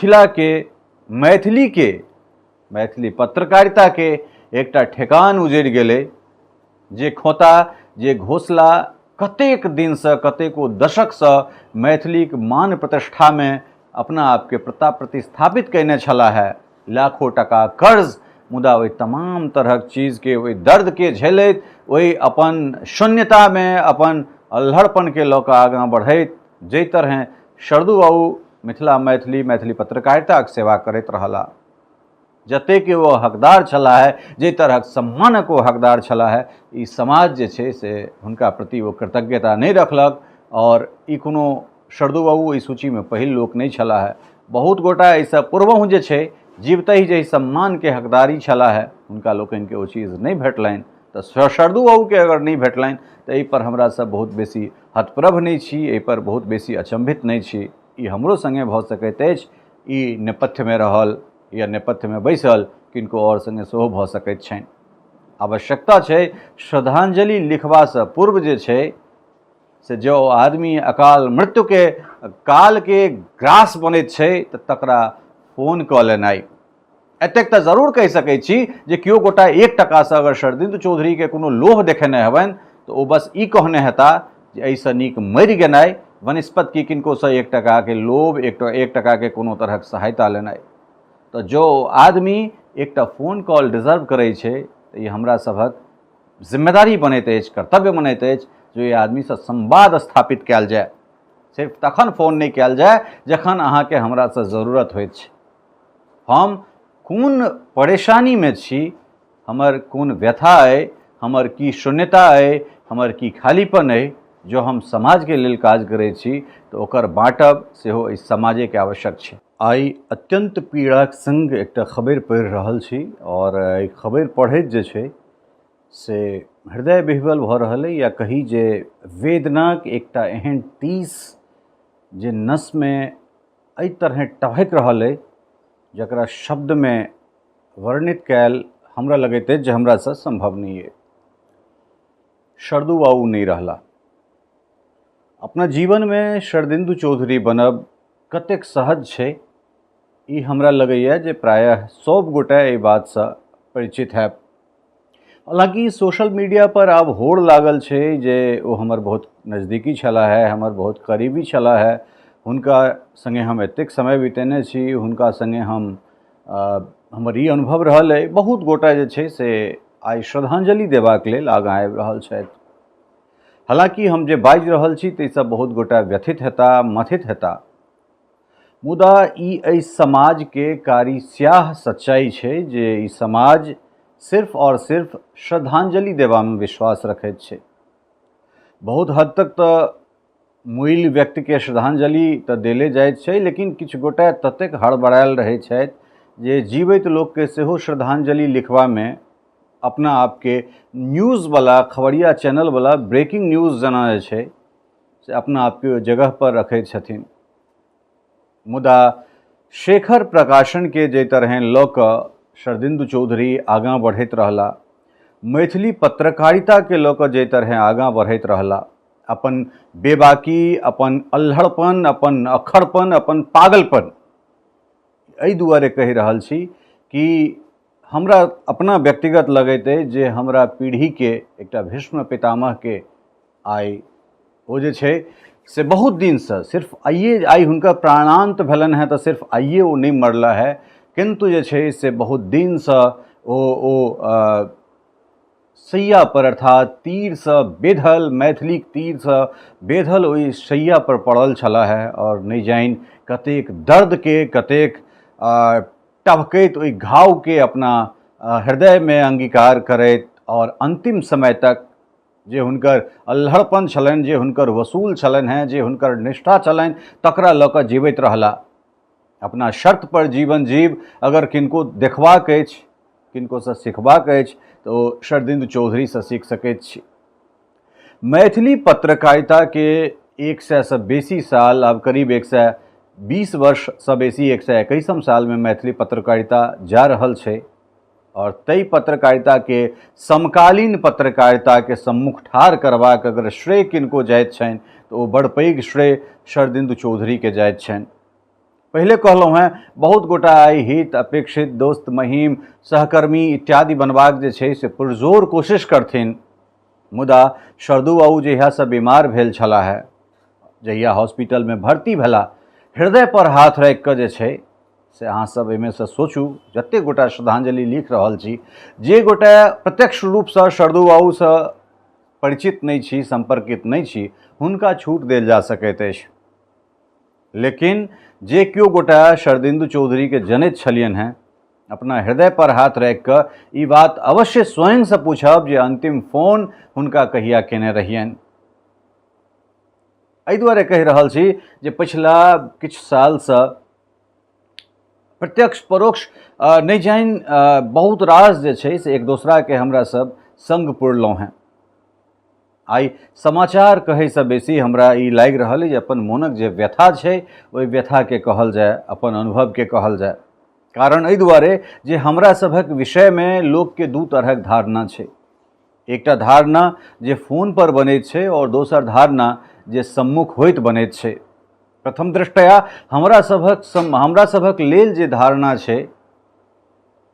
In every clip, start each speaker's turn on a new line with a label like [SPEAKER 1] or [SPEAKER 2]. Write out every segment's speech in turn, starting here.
[SPEAKER 1] मिथिलाके, मैथिलीके, मैथिली पत्रकारिताके एकटा ठेकान उजड़ि गेलै। जे खोता, जे घोसला कतेक दिनसँ, कतेको दशकसँ मैथिलीक मान प्रतिष्ठामे अपना आपके प्रताप प्रतिस्थापित कयने छलाह है, लाखों टका कर्ज, मुदा ओहि तमाम तरहक चीजके, ओहि दर्दके झेलैत, ओहि अपन शून्यतामे अपन अल्हड़पनके लऽ कऽ आगाँ बढ़ैत जाहि तरहेँ शरदू बाबू मिथिला, मैथिली, मैथिली पत्रकारिताक सेवा करैत रहला, जतेक ओ हकदार छलाह है, जाहि तरहक सम्मानक ओ हकदार छलाह है, ई समाज जे छै से हुनका प्रति ओ कृतज्ञता नहि रखलक। आओर ई कोनो शरदू बाबू एहि सूचीमे पहिल लोक नहि छलाह है। बहुत गोटा एहिसँ पूर्वहुँ जे छै जीवतहि जाहि सम्मानके हकदारी छलाह है, हुनका लोकनिके ओ चीज नहि भेटलनि। तऽ शरदू बाबूके अगर नहि भेटलनि तऽ एहिपर हमरा सब बहुत बेसी हतप्रभ नहि छी, एहिपर बहुत बेसी अचम्भित नहि छी। ई हमरो सङ्गे भऽ सकैत अछि, ई नेपथ्यमे रहल या नेपथ्यमे बैसल किनको आओर सङ्गे सेहो भऽ सकैत छनि। आवश्यकता छै श्रद्धांजलि लिखबासँ पूर्व जे छै से जँ ओ आदमी अकाल मृत्युके कालके ग्रास बनैत छै तऽ तकरा फोन कऽ लेनाइ। एतेक तऽ जरूर कहि सकै छी जे केओ गोटा 1 टकासँ अगर शरदिन्दु चौधरीके कोनो लोभ देखेने हेबनि तऽ ओ बस ई कहने हेता जे एहिसँ नीक मरि गेनाइ वनस्पति की किनकोसँ 1 टकाके लोभ, 1 टकाके कोनो तरहक सहायता लेनाइ। तऽ जँ ओ आदमी एकटा फोन कॉल डिजर्व करै छै तऽ ई हमरा सभक जिम्मेदारी बनैत अछि, कर्तव्य बनैत अछि जे ओहि आदमीसँ संवाद स्थापित कयल जाय। सिर्फ तखन फोन नहि कयल जाय जखन अहाँके हमरासँ जरूरत होइत छै। हम कोन परेशानीमे छी, हमर कोन व्यथा अइ, हमर की शून्यता अइ, हमर की खालीपन अइ, जँ हम समाजके लेल काज करै छी तऽ ओकर बाँटब सेहो एहि समाजेके आवश्यक छै। आइ अत्यन्त पीड़ाक सङ्ग एकटा खबरि पढ़ि रहल छी आओर एहि खबरि पढ़ैत जे छै से हृदय विह्वल भऽ रहल अइ, या कही जे वेदनाक एकटा एहन टीस जे नसमे एहि तरहेँ टभकि रहल अइ जकरा शब्दमे वर्णित कयल हमरा लगैत अछि जे हमरासँ सम्भव नहि अइ। शरदू बाबू नहि रहला। अपना जीवनमे शरदिन्दु चौधरी बनब कतेक सहज छै ई हमरा लगैए जे प्रायः सब गोटे एहि बातसँ परिचित हैब। हालाँकि सोशल मीडिया पर आब होड़ लागल छै जे ओ हमर बहुत नजदीकी छलाह है, हमर बहुत करीबी छलाह है, हुनका सङ्गे हम एतेक समय बितेने छी, हुनका सङ्गे हमर ई अनुभव रहल अइ। बहुत गोटा जे छै से आइ श्रद्धांजलि देबाक लेल आगाँ आबि रहल छथि। हालाँकि हम जे बाजि रहल छी ताहिसँ बहुत गोटा व्यथित हेता, मथित हेता, मुदा ई एहि समाजके कारी स्याह सच्चाइ छै जे ई समाज सिर्फ आओर सिर्फ श्रद्धांजलि देबामे विश्वास रखैत छै। बहुत हद तक तऽ मुइल व्यक्तिके श्रद्धांजलि तऽ देले जाइत छै, लेकिन किछु गोटे ततेक हड़बड़ायल रहै छथि जे जीवैत लोकके सेहो श्रद्धांजलि लिखबामे अपना आपके न्यूज़वला, खबरिया चैनलवला ब्रेकिंग न्यूज़ जेना जे छै से अपना आपके ओहि जगहपर रखै छथिन। मुदा शेखर प्रकाशनके जाहि तरहेँ लऽ कऽ शरदिन्दु चौधरी आगाँ बढ़ैत रहला, मैथिली पत्रकारिताके लऽ कऽ जाहि तरहेँ आगाँ बढ़ैत रहला, अपन बेबाकी, अपन अल्हड़पन, अपन अखड़पन, अपन पागलपन, एहि दुआरे कहि रहल छी कि हमरा अपना व्यक्तिगत लगैत अछि जे हमरा पीढ़ीके एकटा भीष्म पितामहके आइ ओ जे छै से बहुत दिनसँ, सिर्फ आइए आइ हुनकर प्राणान्त भेलनि हेँ तऽ सिर्फ आइए ओ नहि मरला है, किन्तु जे छै से बहुत दिनसँ ओ शैया पर, अर्थात तीरसँ बेधल, मैथिलीक तीरसँ बेधल ओहि शैया पर पड़ल छलाह है आओर नहि जानि कतेक दर्दके, कतेक टभकैत ओहि घावके अपना हृदयमे अंगीकार करैत आओर अन्तिम समय तक जे हुनकर अल्हड़पन छलनि, जे हुनकर वसूल छलनि हेँ, जे हुनकर निष्ठा छलनि, तकरा लऽ कऽ जीवैत रहला। अपना शर्त पर जीवन जीव अगर किनको देखबाक अछि, किनकोसँ सिखबाक अछि तऽ ओ शरदिन्दु चौधरीसँ सीख सकैत छी। मैथिली पत्रकारिताके 100सँ बेसी साल, आब करीब 120 वर्षसँ बेसी, 121 सालमे मैथिली पत्रकारिता जा रहल छै आओर ताहि पत्रकारिताके, समकालीन पत्रकारिताके सम्मुख ठाढ़ करबाक अगर श्रेय किनको जाइत छनि तऽ ओ बड़ पैघ श्रेय शरदिन्दु चौधरीके जाइत छनि। पहिले कहलहुँ हेँ, बहुत गोटा आइ हित अपेक्षित दोस्त महीम सहकर्मी इत्यादि बनबाक जे छै से पुरजोर कोशिश करथिन, मुदा शरदू बाबू जहियासँ बीमार भेल छलाह है, जहिया हॉस्पिटलमे भर्ती भेला, हृदय पर हाथ राखि कऽ जे छै से अहाँ सब एहिमे से सोचू, जतेक गोटा श्रद्धांजलि लिख रहल छी, जे गोटा प्रत्यक्ष रूपसँ शरदू बाबूसँ परिचित नहि छी, सम्पर्कित नहि छी, हुनका छूट देल जा सकैत अछि। लेकिन जे केओ गोटा शरदिन्दु चौधरीके जनैत छलियनि हेँ, अपना हृदय पर हाथ राखि कऽ ई बात अवश्य स्वयंसँ पूछब जे अन्तिम फोन हुनका कहिया केने रहियनि। एहि दुआरे कहि रहल छी जे पछिला किछु सालसँ प्रत्यक्ष परोक्ष नहि जानि बहुत रास जे छै से एक दोसराके हमरा सब सङ्ग पुरलहुँ हेँ। आइ समाचार कहैसँ बेसी हमरा ई लागि रहल अइ जे अपन मोनक जे व्यथा छै ओहि व्यथाके कहल जाय, अपन अनुभवके कहल जाय। कारण एहि दुआरे जे हमरा सभक विषयमे लोकके दू तरहक धारणा छै। एकटा धारणा जे फोन पर बनैत छै और दोसर धारणा जे सम्मुख होइत बनैत छै। प्रथम दृष्टया हमरा सभक लेल जे धारणा छै,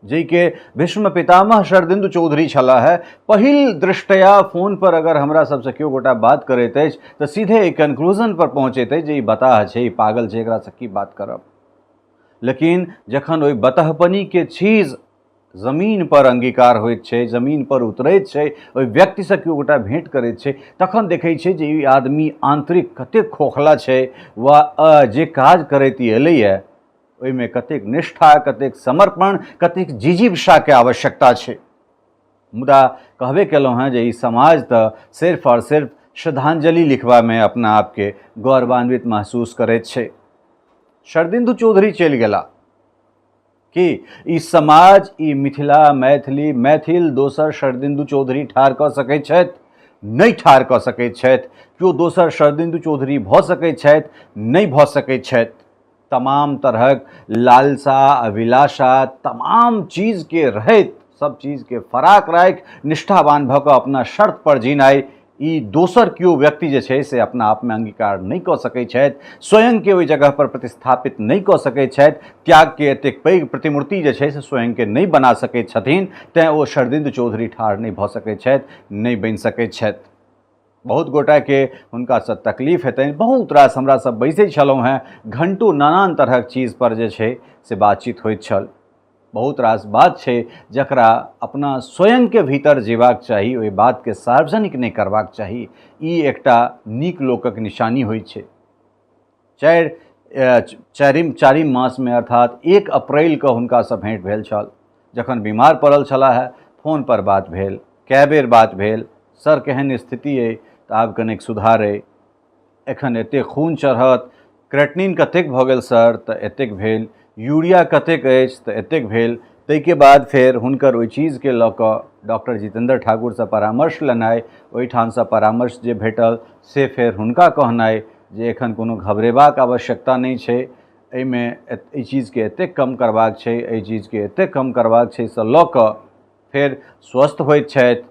[SPEAKER 1] जाहिके भीष्म पितामह शरदिन्दु चौधरी छलाह है, पहिल दृष्टया फोन पर अगर हमरा सबसँ केओ गोटा बात करैत अछि तऽ सीधे एक कंक्लूजन पर पहुँचैत अछि जे ई बताह छै, ई पागल छै, एकरासँ की बात करब। लेकिन जखन ओहि बतहपनीके चीज जमीन पर अंगीकार होइत छै, जमीन पर उतरैत छै, ओहि व्यक्तिसँ केओ गोटा भेँट करैत छै, तखन देखै छै जे ई आदमी आन्तरिक कतेक खोखला छै वा जे काज करैत ई एलैए ओहिमे कतेक निष्ठा, कतेक समर्पण, कतेक जिजीविषाके आवश्यकता छै। मुदा कहबे केलहुँ हेँ जे ई समाज तऽ सिर्फ आओर सिर्फ श्रद्धांजलि लिखबामे अपना आपके गौरवान्वित महसूस करैत छै। शरदिन्दु चौधरी चलि गेला कि ई समाज, ई मिथिला, मैथिली, मैथिल दोसर शरदिन्दु चौधरी ठाढ़ कऽ सकै छथि? नहि ठाढ़ कऽ सकै छथि। केओ दोसर शरदिन्दु चौधरी भऽ सकै छथि? नहि भऽ सकै छथि। तमाम तरहक लालसा, अभिलाषा, तमाम चीजके रहैत सब चीजके फराक राखि निष्ठावान भऽ कऽ अपना शर्त पर जीनाइ, ई दोसर केओ व्यक्ति जे छै से अपना आपमे अंगीकार नहि कऽ सकै छथि, स्वयंके ओहि जगह पर प्रतिस्थापित नहि कऽ सकै छथि, त्यागके एतेक पैघ प्रतिमूर्ति जे छै से स्वयंके नहि बना सकै छथिन, तैँ ओ शरदिन्दु चौधरी ठाढ़ नहि भऽ सकै छथि, नहि बनि सकै छथि। बहुत गोटाके हुनकासँ तकलीफ हेतनि। बहुत रास हमरा सब बैसै छलहुँ हेँ, घण्टो नानान तरहक चीज पर जे छै से बातचीत होइत छल। बहुत रास बात छै जकरा अपना स्वयंके भीतर जीबाक चाही, ओहि बातके सार्वजनिक नहि करबाक चाही। ई एकटा नीक लोकक निशानी होइ छै। चारिम मासमे अर्थात 1 अप्रैलके हुनकासँ भेँट भेल छल। जखन बीमार पड़ल छलाह हे, फोन पर बात भेल, कए बेर बात भेल, सर केहन स्थिति अइ, तऽ आब कनेक सुधार अइ, एखन एतेक खून चढ़त, क्रेटनिन कतेक भऽ गेल सर, तऽ एतेक भेल, यूरिया कतेक अछि, तऽ एतेक भेल। ताहिके बाद फेर हुनकर ओहि चीजके लऽ कऽ डॉक्टर जितेन्द्र ठाकुरसँ परामर्श लेनाइ, ओहिठामसँ परामर्श जे भेटल से फेर हुनका कहनाइ जे एखन कोनो घबरेबाक आवश्यकता नहि छै, एहिमे एहि चीजके एतेक कम करबाक छै, एहि चीजके एतेक कम करबाक छै, सँ लऽ कऽ फेर स्वस्थ होइत छथि।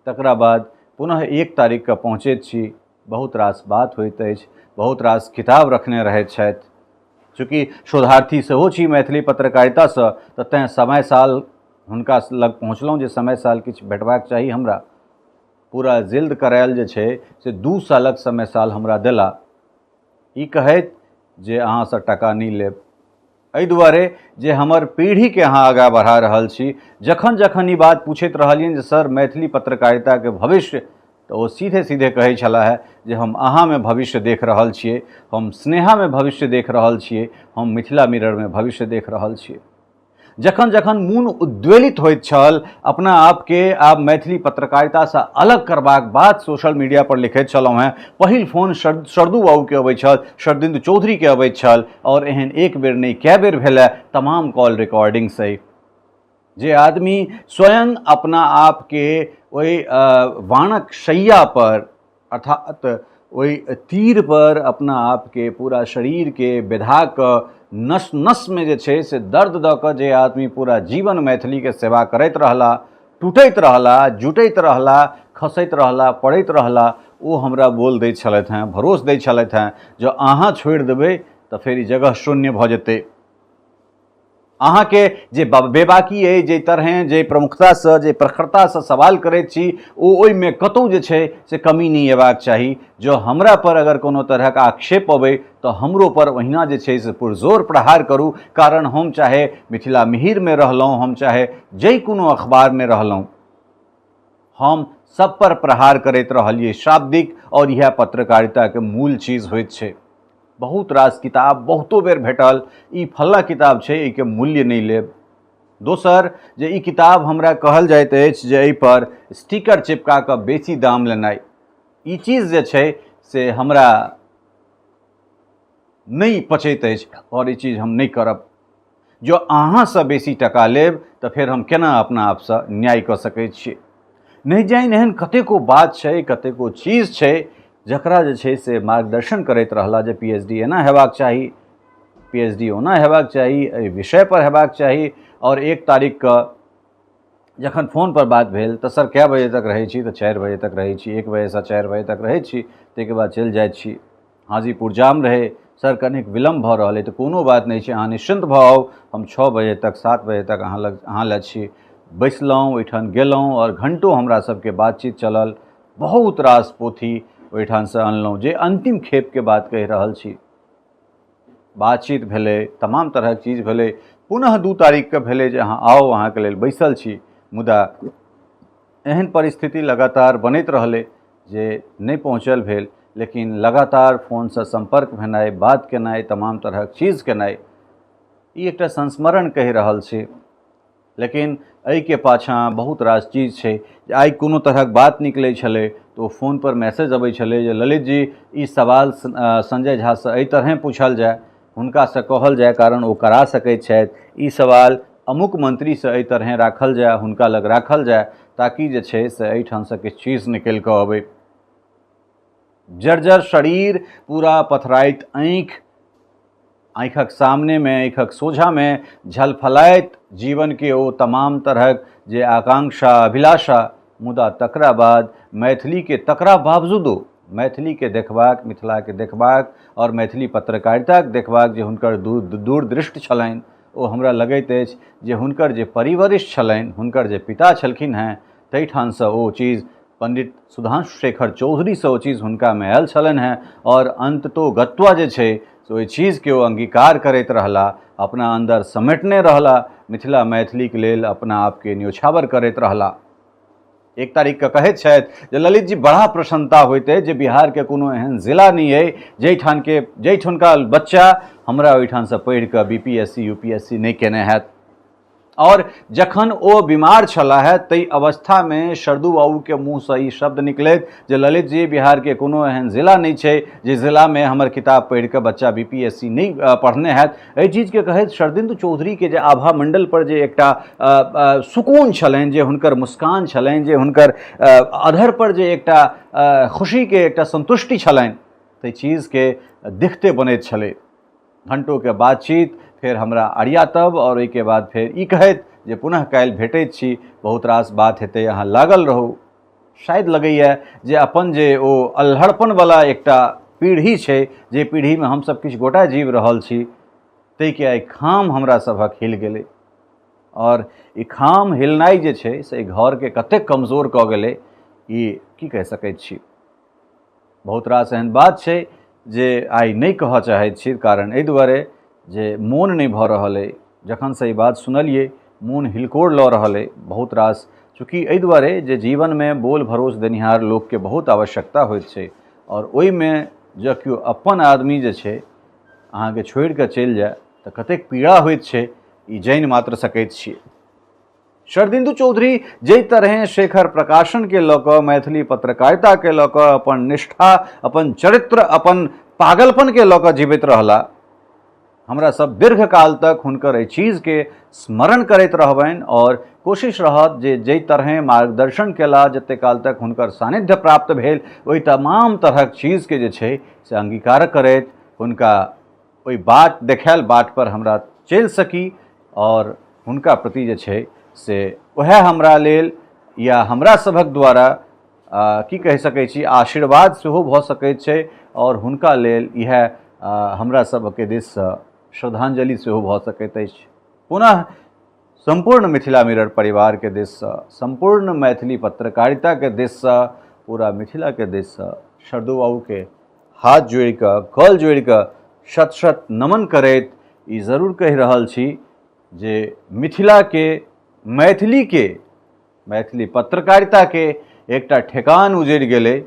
[SPEAKER 1] तकरा बाद पुनः 1 तारीखके पहुँचैत छी। बहुत रास बात होइत अछि, बहुत रास किताब रखने रहैत छथि। चूँकि शोधार्थी सेहो छी मैथिली पत्रकारितासँ, तऽ तैँ समय साल हुनका लग पहुँचलहुँ जे समय साल किछु भेटबाक चाही हमरा। पूरा जिल्द करायल जे छै से 2 सालक समय साल हमरा देला, ई कहैत जे अहाँसँ टाका नहि लेब, एहि दुआरे जे हमर पीढ़ीके अहाँ आगाँ बढ़ा रहल छी। जखन जखन ई बात पूछैत रहलियनि जे सर मैथिली पत्रकारिताके भविष्य, तऽ ओ सीधे सीधे कहै छलाह जे हम अहाँमे भविष्य देख रहल छियै, हम स्नेहामे भविष्य देख रहल छियै, हम मिथिला मिररमे भविष्य देख रहल छियै। जखन जखन मोन उद्वेलित होइत छल, अपना आपके आब मैथिली पत्रकारितासँ अलग करबाक बात सोशल मीडिया पर लिखैत छलहुँ हेँ, पहिल फोन शरदू बाबूके अबैत छल, शरदिन्दु चौधरीके अबैत छल, और एहन एक बेर नहि कए बेर भेल है, तमाम कॉल रिकॉर्डिंग से जे आदमी स्वयं अपना आपके ओहि वाणक शैया पर अर्थात ओहि तीर पर अपना आपके पूरा शरीरके बेधा कऽ नस नसमे जे छै से दर्द दऽ कऽ जे आदमी पूरा जीवन मैथिलीके सेवा करैत रहला, टूटैत रहला, जुटैत रहला, खसैत रहला, पड़ैत रहला, ओ हमरा बोल दै छलथि हेँ, भरोस दै छलथि हेँ, जँ अहाँ छोड़ि देबै तऽ फेर ई जगह शून्य भऽ जेतै। अहाँके जे बेबाकी अइ, जाहि तरहेँ, जे प्रमुखतासँ, जे प्रखरतासँ सवाल करैत छी, ओ ओहिमे कतहु जे छै से कमी नहि अयबाक चाही। जँ हमरा पर अगर कोनो तरहक आक्षेप अबै तऽ हमरो पर ओहिना जे छै से पुरजोर प्रहार करू, कारण हम चाहे मिथिला मिहिरमे रहलहुँ, हम चाहे जाहि कोनो अखबारमे रहलहुँ, हम सब पर प्रहार करैत रहलियै शाब्दिक, आओर इएह पत्रकारिताके मूल चीज होइत छै। बहुत रास किताब बहुतो बेर भेटल, ई फल्लाँ किताब छै, एहिके मूल्य नहि लेब। दोसर जे ई किताब हमरा कहल जाइत अछि जे एहिपर स्टिकर चिपका कऽ बेसी दाम लेनाइ, ई चीज जे छै से हमरा नहि पचैत अछि आओर ई चीज हम नहि करब। जँ अहाँसँ बेसी टका लेब तऽ फेर हम केना अपना आपसँ न्याय कऽ सकै छियै? नहि जानि एहन कतेको बात छै, कतेको चीज छै जकरा जे छै से मार्गदर्शन करैत रहला जे पी एच डी एना हेबाक चाही, पी एच डी ओना हेबाक चाही, एहि विषयपर हेबाक चाही। आओर 1 तारीखके जखन फोनपर बात भेल तऽ सर कए बजे तक रहै छी? तऽ 4 बजे तक रहै छी, 1 बजेसँ 4 बजे तक रहै छी, ताहिके बाद चलि जाइ छी। हाजीपुर जाम रहै सर, कनिक विलम्ब भऽ रहल अइ। तऽ कोनो बात नहि छै, अहाँ निश्चिन्त भऽ आउ, हम 6 बजे तक, 7 बजे तक अहाँ लग, अहाँ लए छी। बैसलहुँ, ओहिठाम गेलहुँ आओर घण्टो हमरा सबके बातचीत चलल। बहुत रास पोथी ओहिठामसँ अनलहुँ, जे अन्तिम खेपके बात कहि रहल छी। बातचीत भेलै, तमाम तरहक चीज भेलै। पुनः 2 तारीखके भेलै जे अहाँ आउ, अहाँके लेल बैसल छी। मुदा एहन परिस्थिति लगातार बनैत रहलै जे नहि पहुँचल भेल, लेकिन लगातार फोनसँ सम्पर्क भेनाइ, बात केनाइ, तमाम तरहक चीज केनाइ, ई एकटा संस्मरण कहि रहल छी। लेकिन एहिके पाछाँ बहुत रास चीज छै जे आइ कोनो तरहक बात निकलै छलै तऽ ओ फोनपर मैसेज अबै छलै जे ललित जी, ई सवाल संजय झासँ एहि तरहेँ पूछल जाय, हुनकासँ कहल जाय, कारण ओ करा सकैत छथि। ई सवाल अमुक मंत्रीसँ एहि तरहेँ राखल जाय, हुनका लग राखल जाय, ताकि जे छै से एहिठामसँ किछु चीज निकलि कऽ अबै। जर्जर शरीर, पूरा पथराइत आँखि, आँखिक सामनेमे, आँखिक सोझामे झलफलाइत जीवनके ओ तमाम तरहक जे आकांक्षा, अभिलाषा, मुदा तकरा बाद मैथिलीके, तकरा बावजूदो मैथिलीके देखबाक, मिथिलाके देखबाक आओर मैथिली पत्रकारिताके देखबाक जे हुनकर दूरदृष्टि छलनि, ओ हमरा लगैत अछि जे हुनकर जे परिवरिश छलनि, हुनकर जे पिता छलखिन हेँ, ताहिठामसँ ओ चीज, पंडित सुधांशु शेखर चौधरीसँ ओ चीज हुनकामे आयल छलनि हेँ आओर अन्ततो गत्वा जे छै से ओहि चीजके ओ अंगीकार करैत रहला, अपना अन्दर समेटने रहला, मिथिला मैथिलीके लेल अपना आपके न्योछावर करैत रहला। 1 तारीखके कहैत छथि जे ललित जी, बड़ा प्रसन्नता होइत अछि जे बिहारके कोनो एहन जिला नहि अइ जाहिठामके, जाहिठुनका बच्चा हमरा ओहिठामसँ पढ़िकऽ B P S C, U P S C नहि केने हैत। आओर जखन ओ बीमार छलाह है ताहि अवस्थामे शरदू बाबूके मुँहसँ ई शब्द निकलैत जे ललित जी, बिहारके कोनो एहन जिला नहि छै जे जिलामे हमर किताब पढ़िकऽ बच्चा बी पी एस सी नहि पढ़ने हैत। एहि चीजके कहैत शरदिन्दु चौधरीके जे आभा मण्डल पर जे एकटा सुकून छलनि, जे हुनकर मुस्कान छलनि, जे हुनकर अधर पर जे एकटा खुशीके एकटा सन्तुष्टि छलनि, ताहि चीजके देखते बनैत छलै। घंटोके बातचीत, फेर हमरा अरियातब आओर ओहिके बाद फेर ई कहैत जे पुनः काल्हि भेटैत छी, बहुत रास बात हेतै, अहाँ लागल रहू। शायद लगैए जे अपन जे ओ अल्हड़पनवला एकटा पीढ़ी छै, जे पीढ़ीमे हमसब किछु गोटा जीव रहल छी, ताहिके आइ खाम हमरा सभक हिल गेलै। आओर ई खाम हिलनाइ जे छै से एहि घरके कतेक कमजोर कऽ गेलै, ई की कहि सकैत छी। बहुत रास एहन बात छै जे आइ नहि कहऽ चाहैत छी, कारण एहि दुआरे जे मोन नहि भऽ रहल अइ। जखनसँ ई बात सुनलियै मोन हिलकोर लऽ रहल अइ बहुत रास, चूँकि एहि दुआरे जे जीवनमे बोल भरोस देनिहार लोकके बहुत आवश्यकता होइत छै, आओर ओहिमे जँ केओ अपन आदमी जे छै अहाँके छोड़िकऽ चलि जाय तऽ कतेक पीड़ा होइत छै, ई जानि मात्र सकैत छियै। शरदिन्दु चौधरी जाहि तरहें शेखर प्रकाशन के लऽ कऽ, मैथिली पत्रकारिता के लऽ कऽ अपन निष्ठा, अपन चरित्र, अपन पागलपन के लऽ कऽ जीवित रहला, हमरा सब दीर्घकाल तक हुनकर एहि चीज के स्मरण करैत रहबनि और कोशिश रहत जे जाहि तरहें मार्गदर्शन केला, जते काल तक हुनकर सानिध्य प्राप्त भेल, ओहि तमाम तरहक चीज के जे छै से अंगीकार करैत हुनका ओहि बाट देखायल बाट पर हमरा चलि सकी और हुनका प्रति जे छै से वएह हमरा लेल या हमरा सभक द्वारा की कहि सकै छी, आशीर्वाद सेहो भऽ सकैत छै और हुनका लेल इएह हमरा सभके दिससँ श्रद्धांजलि सेहो भऽ सकैत अछि। पुनः सम्पूर्ण मिथिला मिरर परिवारके दिससँ, सम्पूर्ण मैथिली पत्रकारिताके दिससँ, पूरा मिथिलाके दिससँ शरदू बाबूके हाथ जोड़िकऽ, कल जोड़िकऽ शत शत नमन करैत ई जरूर कहि रहल छी जे मिथिलाके, मैथिलीके, मैथिली पत्रकारिताके एकटा ठेकान उजड़ि गेलै।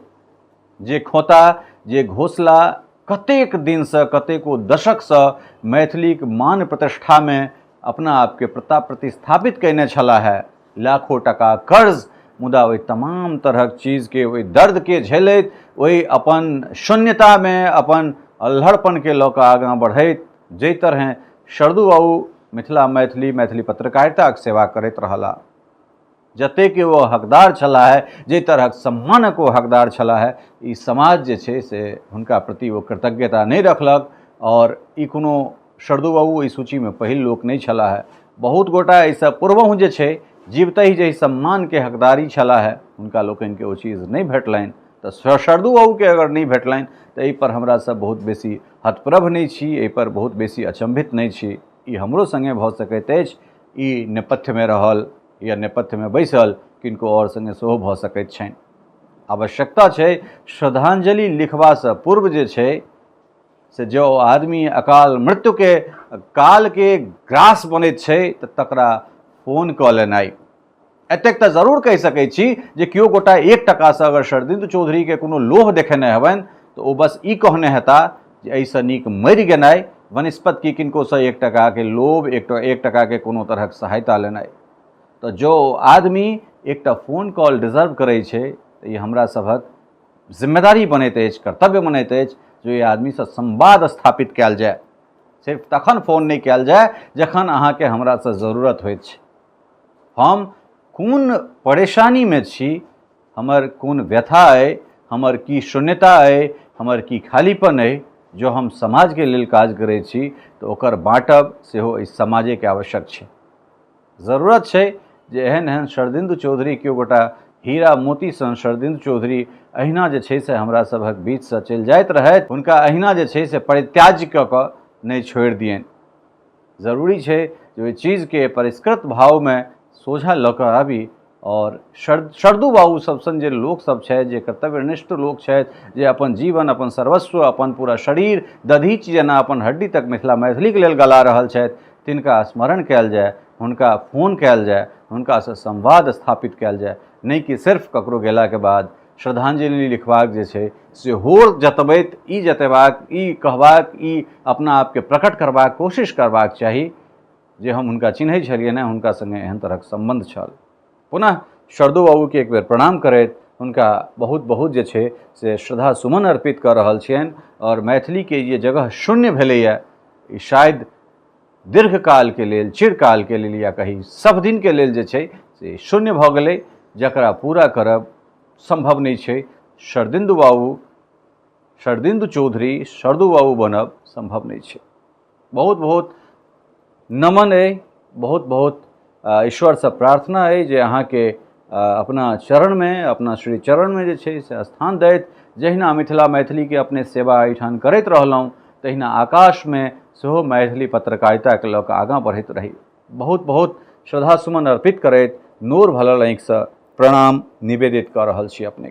[SPEAKER 1] जे खोता, जे घोसला कतेक दिनसँ, कतेको दशकसँ मैथिलीक मान प्रतिष्ठामे अपना आपके प्रताप प्रतिस्थापित कयने छलाह है, लाखों टका कर्ज, मुदा ओहि तमाम तरहक चीजके, ओहि दर्दके झेलैत, ओहि अपन शून्यतामे अपन अल्हड़पनके लऽ कऽ आगाँ बढ़ैत जाहि तरहेँ शरदू बाबू मिथिला मैथिली, मैथिली पत्रकारिताक सेवा करैत रहलाह, जतेक ओ हकदार छलाह है, जाहि तरहक सम्मानक ओ हकदार छलाह है, ई समाज जे छै से हुनका प्रति ओ कृतज्ञता नहि रखलक। आओर ई कोनो शरदू बाबू एहि सूचीमे पहिल लोक नहि छलाह है, बहुत गोटा एहिसँ पूर्वहुँ जे छै जीवतहि जाहि सम्मानके हकदारी छलाह है, हुनका लोकनिके ओ चीज नहि भेटलनि। तऽ शरदू बाबूके अगर नहि भेटलनि तऽ एहिपर हमरा सब बहुत बेसी हतप्रभ नहि छी, एहिपर बहुत बेसी अचम्भित नहि छी। ई हमरो सङ्गे भऽ सकैत अछि, ई नेपथ्यमे रहल या नेपथ्यमे बैसल किनको आओर सङ्गे सेहो भऽ सकैत छनि। आवश्यकता छै श्रद्धांजलि लिखबासँ पूर्व जे छै से जँ ओ आदमी अकाल मृत्युके कालके ग्रास बनैत छै तऽ तकरा फोन कऽ लेनाइ। एतेक तऽ जरूर कहि सकै छी जे केओ गोटा 1 टकासँ अगर शरदिन्दु चौधरीके कोनो लोभ देखेने हेबनि तऽ ओ बस ई कहने हेता जे एहिसँ नीक मरि गेनाइ वनस्पति की किनकोसँ 1 टकाके लोभ, 1 टकाके कोनो तरहक सहायता लेनाइ। तऽ जँ ओ आदमी एकटा फोन कॉल डिजर्व करै छै तऽ ई हमरा सभक जिम्मेदारी बनैत अछि, कर्तव्य बनैत अछि जे ओहि आदमीसँ संवाद स्थापित कयल जाय। सिर्फ तखन फोन नहि कयल जाय जखन अहाँके हमरासँ जरूरत होइत छै। हम कोन परेशानीमे छी, हमर कोन व्यथा अइ, हमर की शून्यता अइ, हमर की खालीपन अइ, जँ हम समाजके लेल काज करै छी तऽ ओकर बाँटब सेहो एहि समाजेके आवश्यक छै। जरूरत छै जे एहन एहन शरदिन्दु चौधरी, केओ गोटा हीरा मोती सन शरदिन्दु चौधरी अहिना जे छै से हमरा सभक बीचसँ चलि जाइत रहथि, हुनका अहिना जे छै से परित्याज्य कऽ कऽ नहि छोड़ि दियनि। जरूरी छै जे ओहि चीजके परिष्कृत भावमे सोझा लऽ कऽ आबी। आओर शरदू बाबू सब सन जे लोक सब छथि, जे कर्तव्यनिष्ठ लोक छथि, जे अपन जीवन, अपन सर्वस्व, अपन पूरा शरीर दधीच जेना अपन हड्डी तक मिथिला मैथिलीके लेल गला रहल छथि, तिनका स्मरण कयल जाय, हुनका फोन कयल जाय, हुनकासँ संवाद स्थापित कयल जाय, नहि कि सिर्फ ककरो गेलाके बाद श्रद्धांजलि लिखबाक जे छै से होर जतबैत ई जतेबाक, ई कहबाक, ई अपना आपके प्रकट करबाक कोशिश करबाक चाही जे हम हुनका चिन्है छलियनि हँ, हुनका सङ्गे एहन तरहक सम्बन्ध छल। पुनः शरदू बाबूके एक बेर प्रणाम करैत हुनका बहुत बहुत जे छै से श्रद्धा सुमन अर्पित कऽ रहल छियनि। आओर मैथिलीके जे जगह शून्य भेलैए ई शायद दीर्घकालके लेल, चिरकालके लेल या कही सब दिनके लेल जे छै से शून्य भऽ गेलै, जकरा पूरा करब सम्भव नहि छै। शरदिन्दु बाबू, शरदिन्दु चौधरी, शरदू बाबू बनब सम्भव नहि छै। बहुत बहुत नमन अइ, बहुत बहुत ईश्वरसँ प्रार्थना अइ जे अहाँके अपना चरणमे, अपना श्री चरणमे जे छै से स्थान दैत, जहिना मिथिला मैथिलीके अपने सेवा एहिठाम करैत रहलहुँ तहिना आकाशमे सेहो मैथिली पत्रकारिताके लऽ कऽ आगाँ बढ़ैत रही। बहुत बहुत श्रद्धा सुमन अर्पित करैत नोर भरल आँखिसँ प्रणाम निवेदित कऽ रहल छी अपनेके।